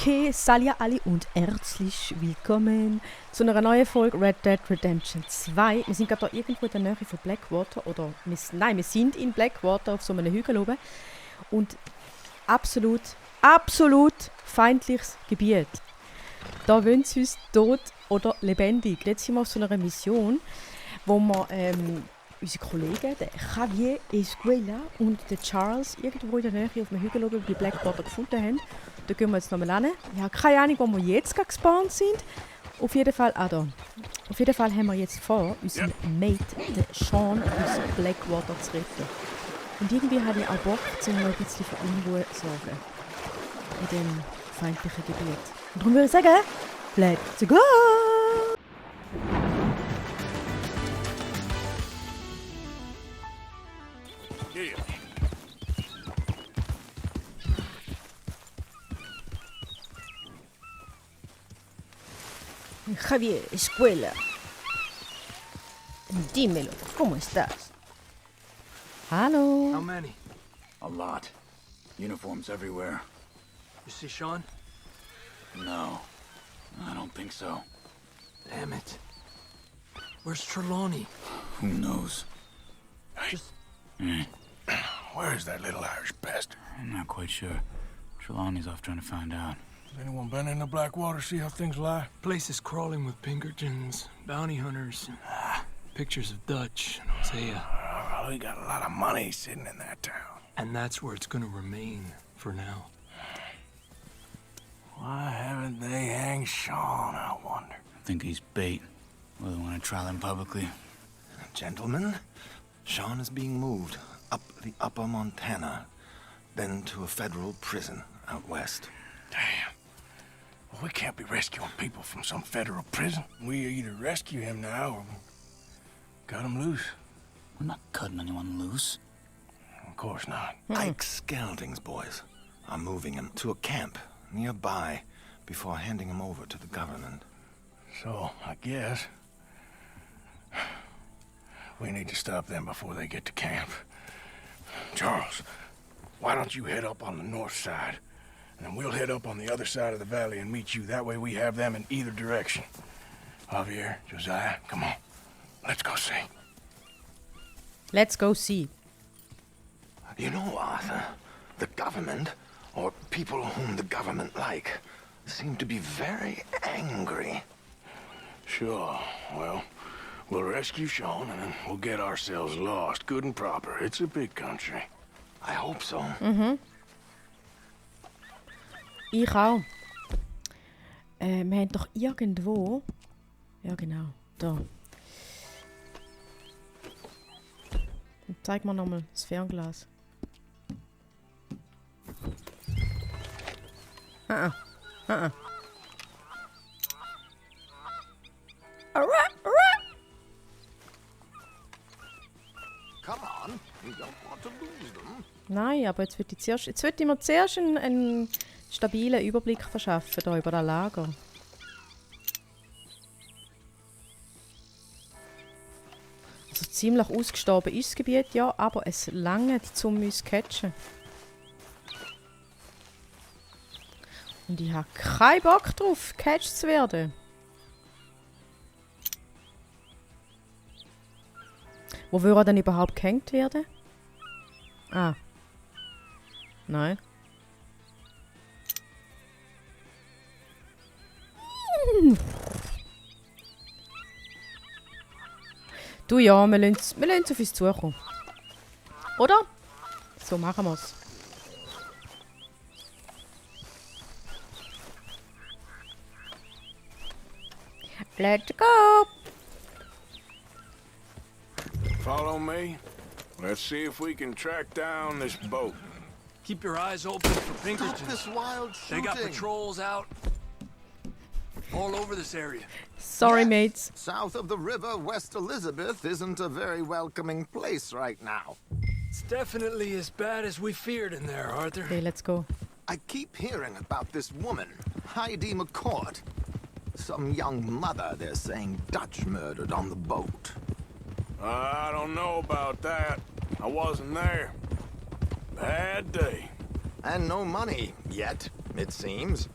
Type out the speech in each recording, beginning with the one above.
Okay, salut alle und herzlich willkommen zu einer neuen Folge Red Dead Redemption 2. Wir sind gerade hier irgendwo in der Nähe von Blackwater, wir sind in Blackwater auf so einem Hügel oben und absolut feindliches Gebiet. Da wollen sie uns tot oder lebendig. Jetzt sind wir auf so einer Mission, wo wir unsere Kollegen, der Javier Escuela und der Charles, irgendwo in der Nähe auf dem Hügel oben bei Blackwater gefunden haben. Da gehen wir jetzt nochmal hin. Ich habe keine Ahnung, wo wir jetzt gespawnt sind. Auf jeden Fall, haben wir jetzt vor, unseren Mate, den Sean, aus Blackwater zu retten. Und irgendwie habe ich auch Bock, um ein bisschen für Unruhe zu sorgen. In dem feindlichen Gebiet. Und darum würde ich sagen, let's go! Javier Escuela. Dímelo, ¿cómo estás? Hallo. How many? A lot. Uniforms everywhere. You see Sean? No, I don't think so. Damn it. Where's Trelawney? Who knows? Just... Where's that little Irish bastard? I'm not quite sure. Trelawney's off trying to find out. Has anyone been in the Blackwater, see how things lie? Place is crawling with Pinkertons, bounty hunters, pictures of Dutch and Hosea. Well, we got a lot of money sitting in that town. And that's where it's gonna remain for now. Why haven't they hanged Sean, I wonder? I think he's bait. Well, they want to trial him publicly. Gentlemen, Sean is being moved up the upper Montana, then to a federal prison out west. Damn. Well, we can't be rescuing people from some federal prison. We either rescue him now or cut him loose. We're not cutting anyone loose. Of course not. Ike Skelding's boys are moving him to a camp nearby before handing him over to the government. So, I guess we need to stop them before they get to camp. Charles, why don't you head up on the north side? And then we'll head up on the other side of the valley and meet you. That way we have them in either direction. Javier, Josiah, come on. Let's go see. Let's go see. You know, Arthur, the government, or people whom the government like, seem to be very angry. Sure, well, we'll rescue Sean and then we'll get ourselves lost, good and proper. It's a big country. I hope so. Ich auch. Wir haben doch irgendwo... Ja, genau. Da. Und zeig mir nochmal das Fernglas. Come on, we don't want to lose them. Nein, aber jetzt wird ich mir zuerst einen stabilen Überblick verschaffen hier über das Lager. Also ziemlich ausgestorben ist das Gebiet, ja, aber es langt, um uns zu catchen. Und ich habe keinen Bock drauf, gecatcht zu werden. Wo würde er denn überhaupt gehängt werden? Ah. Nein. Du ja, wir lassen es auf uns zukommen. Oder? So machen wir's. Let's go! Follow me. Let's see if we can track down this boat. Keep your eyes open for Stop Pinkertons. this wild They shooting. got patrols out all over this area. Sorry, Yes. mates. South of the river, West Elizabeth isn't a very welcoming place right now. It's definitely as bad as we feared in there, Arthur. Okay, let's go. I keep hearing about this woman, Heidi McCourt. Some young mother, they're saying, Dutch murdered on the boat. I don't know about that. I wasn't there. Bad day. And no money, yet, it seems.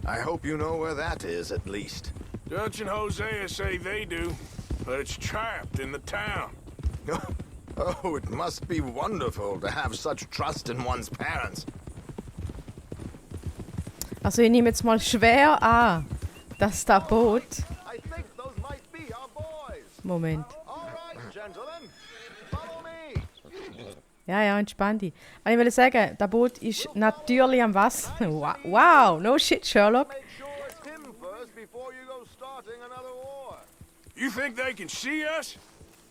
I hope you know where that is, at least. Dutch and Hosea say they do, but it's trapped in the town. Oh, it must be wonderful to have such trust in one's parents. Also ich nehme jetzt mal schwer an, dass das Boot... I think those might be our boys. Moment. All right, gentlemen, follow me. Ja, entspann dich. Aber ich will sagen, das Boot ist natürlich am Wasser. Wow, no shit, Sherlock. Make sure it's him first before you go starting another war. You think they can see us?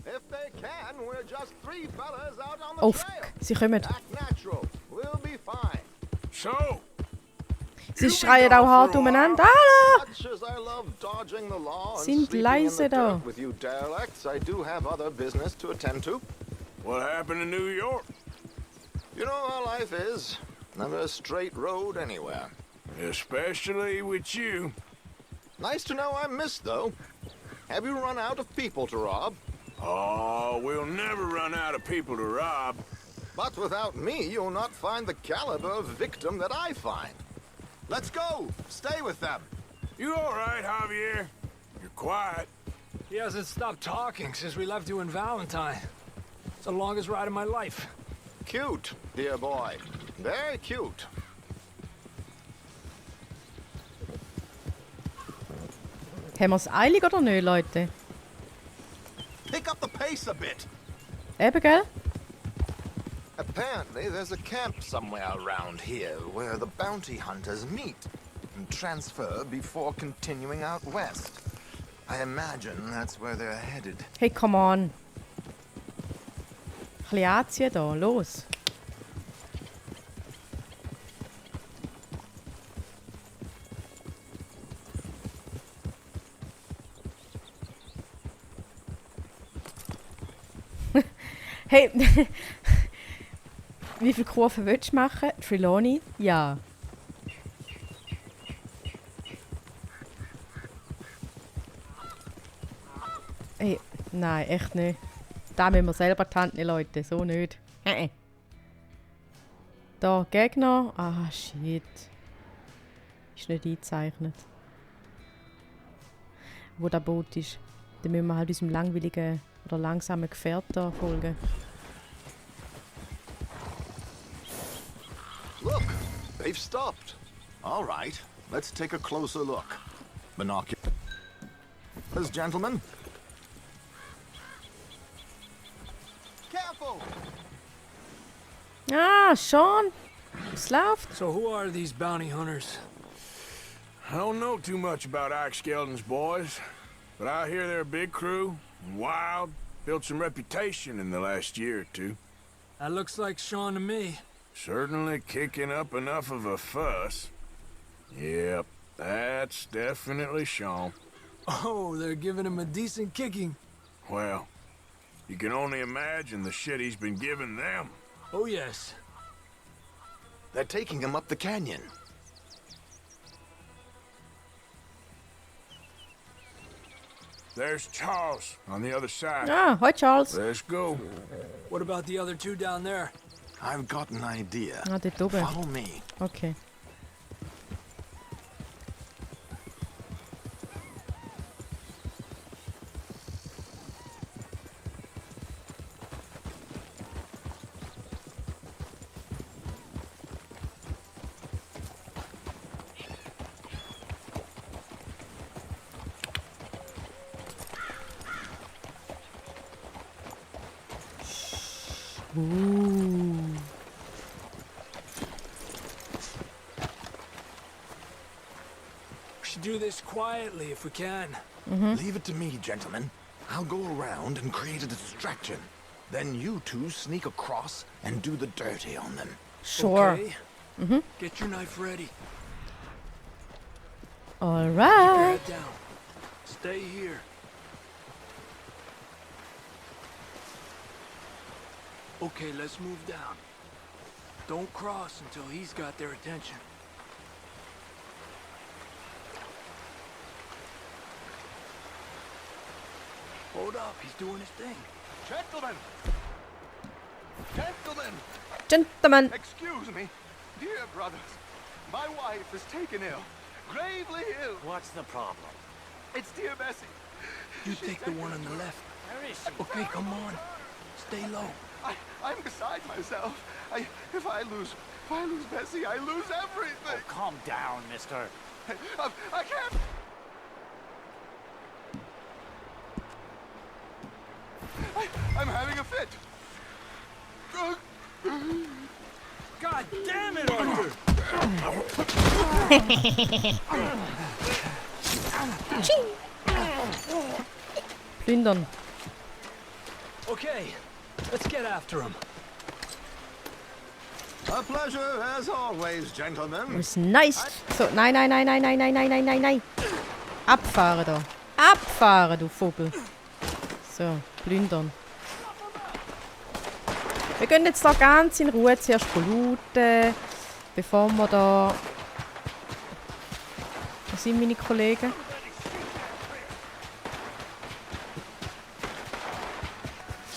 If they can, we're just 3 fellas out on the Oh, trail. sie kommen. Act natural. We'll be fine. So, Sie schreien auch hart umeinander. Hallo! Much as I love dodging the law and Sind sleeping in leise the da. dirt with you derelicts, I do have other business to attend to. what happened in New York? You know how life is. Never a straight road anywhere. Especially with you. Nice to know I'm missed, though. Have you run out of people to rob? Oh, we'll never run out of people to rob. But without me, you'll not find the caliber of victim that I find. Let's go! Stay with them! You all right, Javier? You're quiet. He hasn't stopped talking since we left you in Valentine. It's the longest ride of my life. Cute, dear boy. Very cute. Haben wir es eilig oder nicht, Leute? Pick up the pace a bit. Eben, gell? Apparently, there's a camp somewhere around here where the bounty hunters meet and transfer before continuing out west. I imagine that's where they're headed. Hey, come on. Ein bisschen anziehen da, los. Hey, wie viele Kurven willst du machen? Trelawney? Ja. Hey, nein, echt nicht. Da müssen wir selber die Hand nehmen, Leute, so nicht. Da, Gegner. Ah, shit. Ist nicht eingezeichnet. Wo das Boot ist. Dann müssen wir halt unserem langweiligen oder langsamen Gefährt da folgen. Look, they've stopped. All right, let's take a closer look. Binoculars, gentlemen. Careful! Ah, Sean! Es läuft. So who are these bounty hunters? I don't know too much about Ike Skeldon's boys, but I hear they're a big crew, and wild, built some reputation in the last year or two. That looks like Sean to me. Certainly kicking up enough of a fuss. Yep, that's definitely Sean. Oh, they're giving him a decent kicking. Well, you can only imagine the shit he's been giving them. Oh, yes. They're taking him up the canyon. There's Charles on the other side. Ah, hi Charles. Let's go. What about the other 2 down there? I've got an idea. Ah, dort oben. Follow me. Okay. Ooh. We should do this quietly if we can. Leave it to me, gentlemen. I'll go around and create a distraction. Then you 2 sneak across and do the dirty on them. Sure. Okay. Get your knife ready. All Keep your right. head down. Stay here. Okay, let's move down. Don't cross until he's got their attention. Hold up, he's doing his thing. Gentlemen! Gentlemen! Gentlemen. Excuse me. Dear brothers, my wife is taken ill. Gravely ill. What's the problem? It's dear Bessie. You take the one on the left. Where is she? Okay, come on. Stay low. I'm beside myself. If I lose Bessie, I lose Oh, everything. calm down, mister. I can't. I'm having a fit. God damn it, Arthur! Plündern. Okay, let's get after him. A pleasure as always, gentlemen. Das ist nice. So, nein, nein, nein, nein, nein, nein, nein, nein, nein, nein. Abfahren da. Abfahren, du Vogel. So, plündern. Wir gehen jetzt da ganz in Ruhe zuerst looten, bevor wir da... Wo sind meine Kollegen?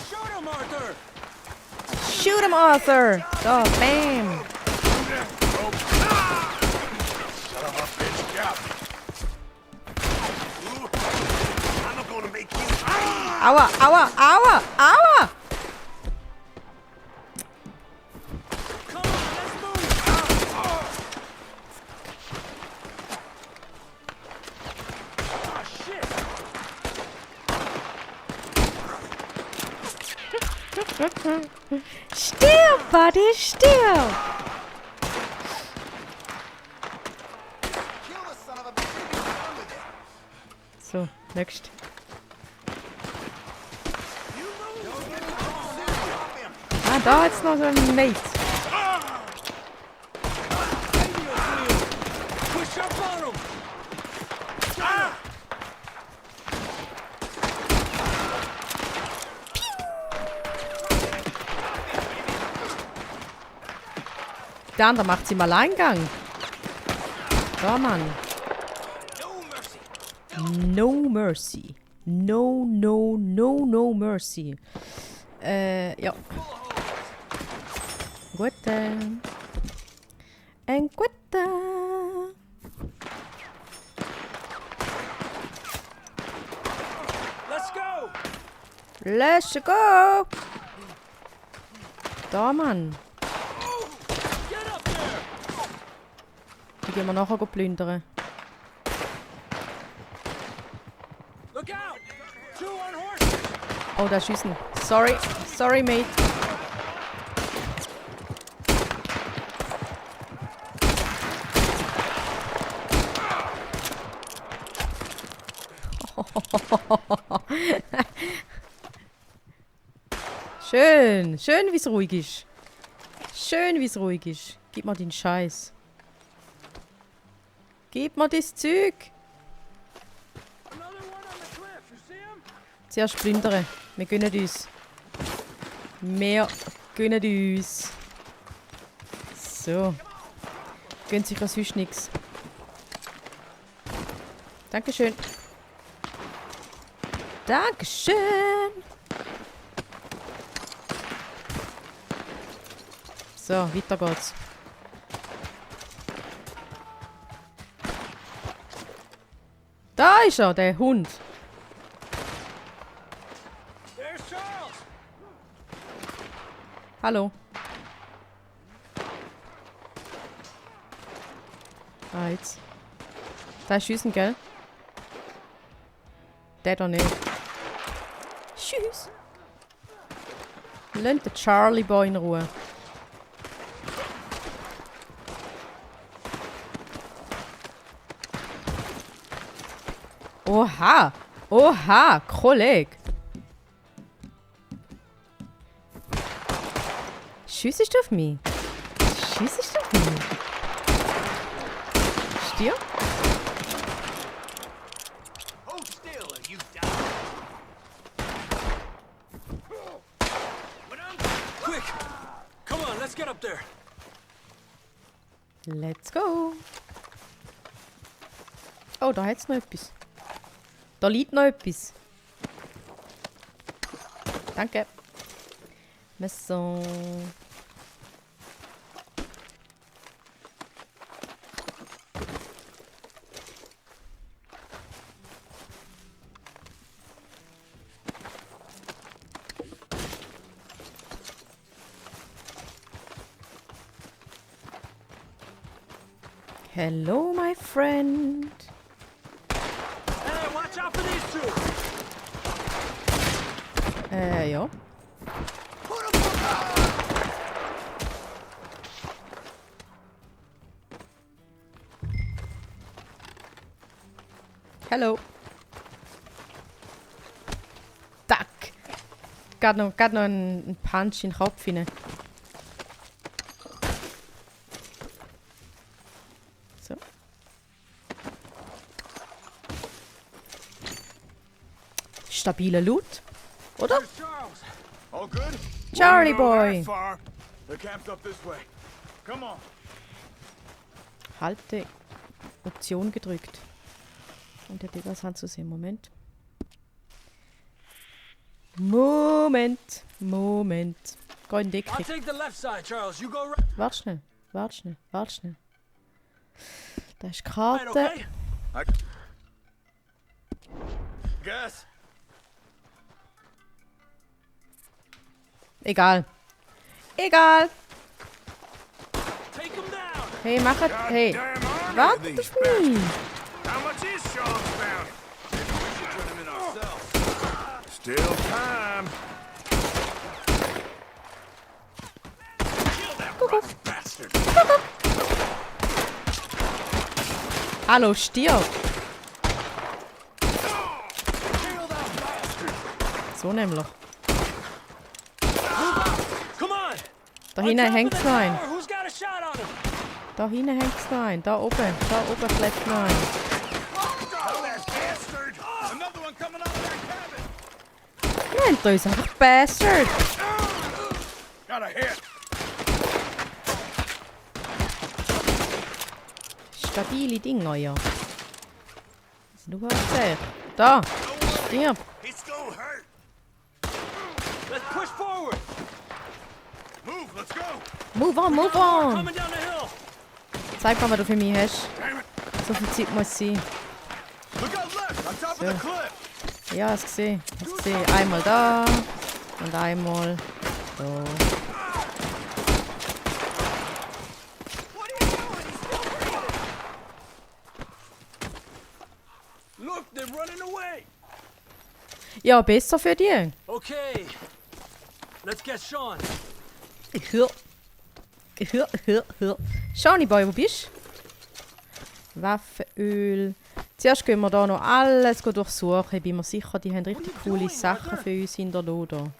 Shoot him, Arthur! Shoot him, Arthur! Da, bam! Son of a bitch, get. I'm not gonna make you. Aua, aua, aua, aua! Come on, let's move! Oh, shit! Stirb, Buddy, stirb! Kill the son of a bitch and be done with it. So, next. Ah, da jetzt noch so ein Mate. Push up on him! Der andere macht im Alleingang. Da, Mann. No mercy. No, no, no, no mercy. Ja. Gute. Ein gute. Let's go! Let's go. Da, Mann. Get up there! Die gehen wir nachher plündern. Look out! 2 on horses! Oh, da schießen. Sorry. Sorry, mate. Schön. Schön, wie es ruhig ist. Schön, wie es ruhig ist. Gib mir den Scheiß. Gib mir das Zeug. Another one on the cliff, you see him? Zuerst plündern. Wir gönnen uns. Wir gönnen uns. So. Gönnt sich ja sonst nichts. Dankeschön. Dankeschön. So, weiter geht's. Da ist er, der Hund. There's Charles! Hallo. Ah, jetzt. Da schießen, gell? Der doch nicht. Tschüss. Lasst den Charlie Boy in Ruhe. Oha! Oha, Kollege! Schießt du auf mich? Schießt du auf mich? Stirb? Hold still, or you die! Quick! Come on, let's get up there! Let's go! Oh, da hat's noch etwas. Da liegt noch etwas. Danke. Messer. Hello, my friend. Hey, watch out for these two! Ja. Hallo. Tack. Gerade noch ein Punch in den Kopf hinein. So. Stabiler Loot, oder? Charles. All good? Charlie Wouldn't go boy. that far. The camp's up this way. Come on. Halte Option gedrückt. Und der Digger ist anzusehen. Moment. Moment. Geh in I'll Deckung. take the left side, Charles. You go right. Wart schnell. Da ist die Right, Karte. okay? Gas. Egal. Take him down. Hey, mach es. Hey. Damn army Warte of these auf mich. How much is Charles bounty? Maybe we should turn him in ourselves. Still time. Kill that rotten bastard. Hallo, stirb. So nämlich. Come on. Da hinten hängt noch ein. Who's got a shot on him? Da hinten hängt noch ein. Da oben klebt noch ein. Oh, that bastard. Another one coming out of that cabin. Nennt uns einfach Bastard. Got a hit. Stabile Dinger, ja. Was du hast da. Stirb. It's gonna hurt. Let's push forward. Move, let's go. Move on. Coming down the hill. Zeig mal, was du für mich hast. Damn it. So viel Zeit muss sein. Look out left, on top So. of the cliff. Ja, hast gesehen. Einmal da. Und einmal so. Look, they're running away. Ja, besser für dich. Okay. Let's get Sean. Shani Boy, wo bist du? Waffenöl. Zuerst gehen wir da noch alles durchsuchen. Ich bin mir sicher, die haben richtig coole Sachen für uns hinterlassen.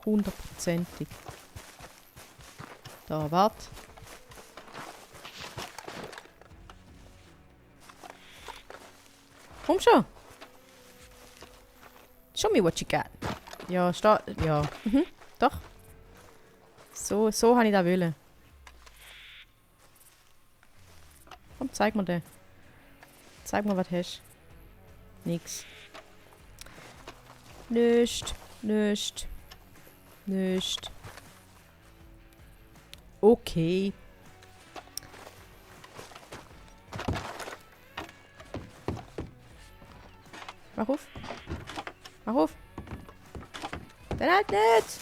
100%ig. Da, warte. Komm schon. Show me what you got. Ja, ja. Doch. So habe ich das wollen. Komm, zeig mir den. Zeig mir, was du hast. Nix. Nicht. Okay. Mach auf. Dann halt nicht.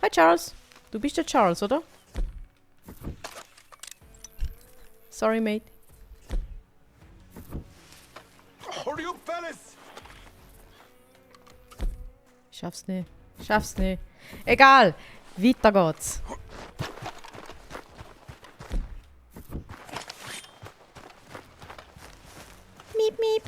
Hoi, Charles. Du bist der Charles, oder? Sorry, mate. Hurry up, fellas. Schaff's nicht. Egal. Weiter geht's. Miep, miep.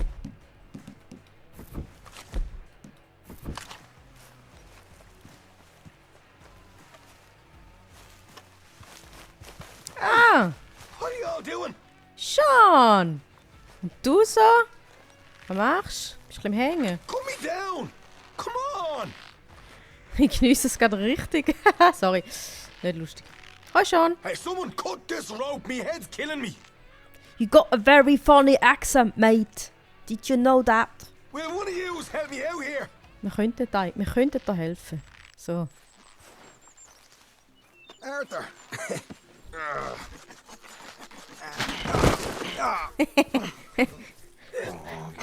Ah, What are y'all doing? Sean. Und du so? Was machst du? Bist du ein bisschen am Hängen? Cool me down. Come on. Ich genieße es gerade richtig. Sorry. Nicht lustig. Hi, Sean. Hey, someone cut this rope. Me head's killing me. You got a very funny accent, mate. Did you know that? Will one of yous help me out here? Wir könnten da helfen. So. Arthur.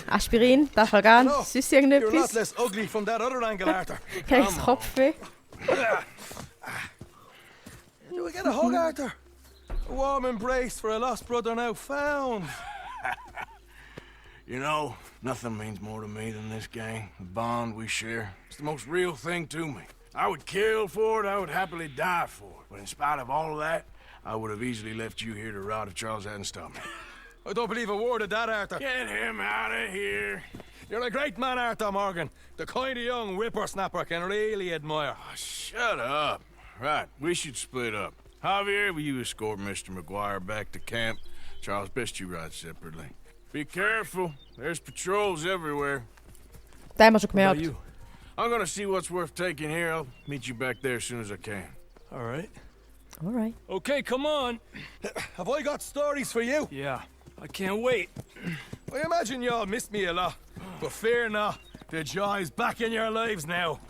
Aspirin, Dafalgan, No, sonst You're a lot irgendetwas. less ugly from that other angle, Arthur. Kriegst du Kopfweh? Arthur. A warm embrace for a lost brother now found. You know, nothing means more to me than this gang. The bond we share. It's the most real thing to me. I would kill for it, I would happily die for it. But in spite of all of that, I would have easily left you here to rot if Charles hadn't stopped me. I don't believe a word of that, Arthur. Get him out of here. You're a great man, Arthur Morgan. The kind of young whippersnapper can really admire. Oh, shut up. Right, we should split up. Javier, will you escort Mr. McGuire back to camp? Charles, best you ride separately. Be careful. There's patrols everywhere. Den haben wir schon How about gemerkt. you? I'm gonna see what's worth taking here. I'll meet you back there as soon as I can. All right. Alright. Okay, come on. Have I got stories for you? Yeah, I can't wait. I imagine y'all missed me a lot. But fear not, the joy's back in your lives now.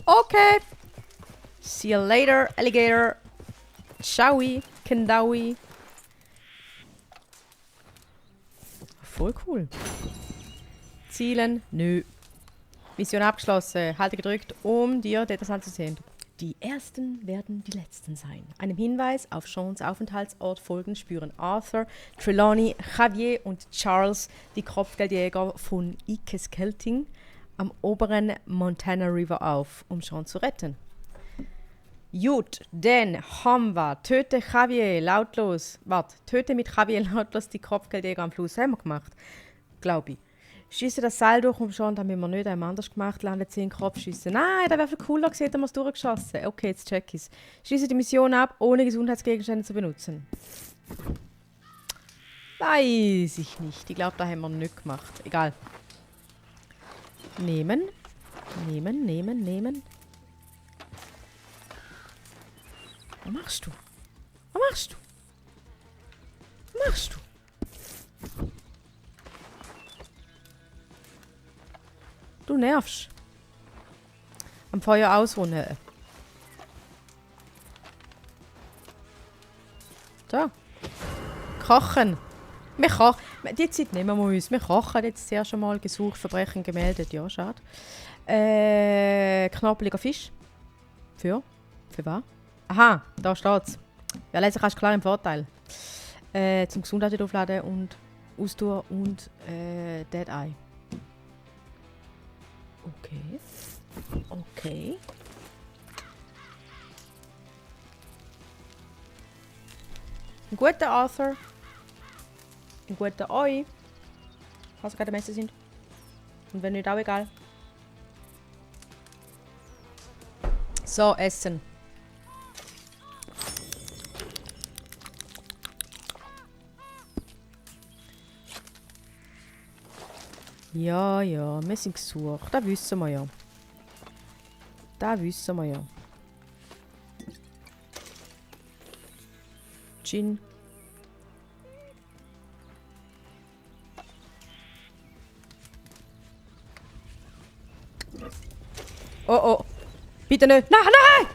Okay. See you later, Alligator. Ciao, Kendawi. Voll cool. Zielen? Nö. Mission abgeschlossen. Halte gedrückt, um dir das anzusehen. Die Ersten werden die Letzten sein. Einem Hinweis auf Seans Aufenthaltsort folgen spüren Arthur, Trelawney, Javier und Charles die Kopfgeldjäger von Ikes Kelting am oberen Montana River auf, um Sean zu retten. Gut, dann haben wir töte mit Javier lautlos die Kopfgeldjäger am Fluss. Haben wir gemacht, glaube ich. Schiessen das Seil durch und schon, dann haben wir nicht einmal anders gemacht, landet sie in den Kopf schiessen. Nein, das wäre viel cooler gewesen, hätten wir es durchgeschossen. Okay, jetzt check ich's. Schiessen die Mission ab, ohne Gesundheitsgegenstände zu benutzen. Weiß ich nicht. Ich glaube, da haben wir nicht gemacht. Egal. Nehmen. Was machst du? Du nervst. Am Feuer ausruhen. So. Kochen. Wir kochen. Die Zeit nehmen wir uns. Wir kochen jetzt zuerst einmal. Gesucht, Verbrechen gemeldet. Ja, schade. Knorpeliger Fisch. Für was? Aha, da steht's. Ja, letztlich hast du klar im Vorteil. Zum Gesundheit wieder aufladen und Ausdauer und Dead Eye. Okay. Ein guter Arthur. Ein guter Oi. Falls gerade Messer sind. Und wenn nicht, auch egal. So, essen. Ja, wir sind gesucht. Das wissen wir ja. Gin. Oh. Bitte nicht. Nein!